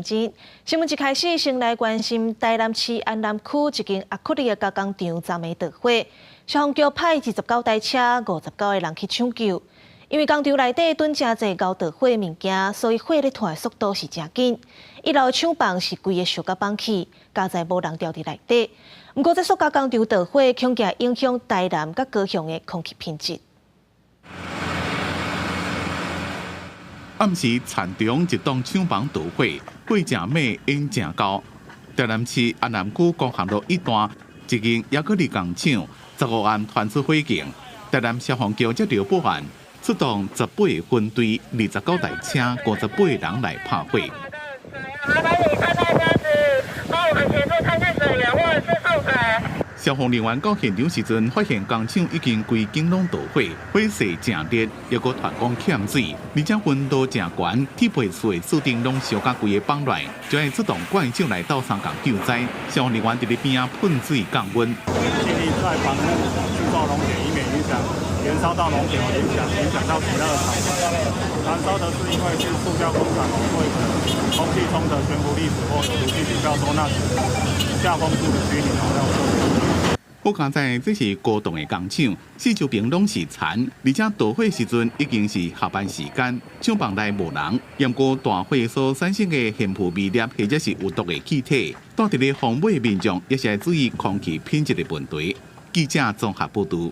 新聞一開始，先來關心台南市安南區一間阿克力的加工廠昨暝著火，消防局派29台車、59個人去搶救。因為工廠內底囤誠濟𠢕著火的物件，所以火咧傳的速度是誠緊。一樓廠房是規個燒甲枋去，佳哉無人牢佇內底。毋過這塑膠工廠著火，恐驚影響台南佮高雄的空氣品質。暗時田中一棟廠房著火，火誠猛，煙誠厚。台南市安南區光涵路一段一間亞克力工廠，15暗傳出火警，台南消防局接到報案，出動18個分隊、29台車、58個人來拍火。麻煩你看到車子，幫我們協助探水源或者是送水。消防人員到現場時陣，發現工廠已經規間攏著火，火勢誠烈，猶閣傳講欠水，而且溫度誠懸，鐵皮厝的四頂攏燒甲規个枋來，就愛出動怪手來鬥相共救災。消防人員佇咧邊仔噴水降溫。盡力在防護製造熔點，以免影響燃燒到熔點，影響到其他的廠房。燃燒的是因為是塑膠工廠，會空氣中的懸浮粒子或有毒氣體較多，那下風處的居民要特別注意。好佳哉這是高棟的工廠，四周邊攏是田，而且著火時陣已經是下班時間，廠房內無人。毋過大火所產生的懸浮微粒或者是有毒的氣體，蹛佇咧風尾民眾也是愛注意空氣品質的問題。記者綜合報導。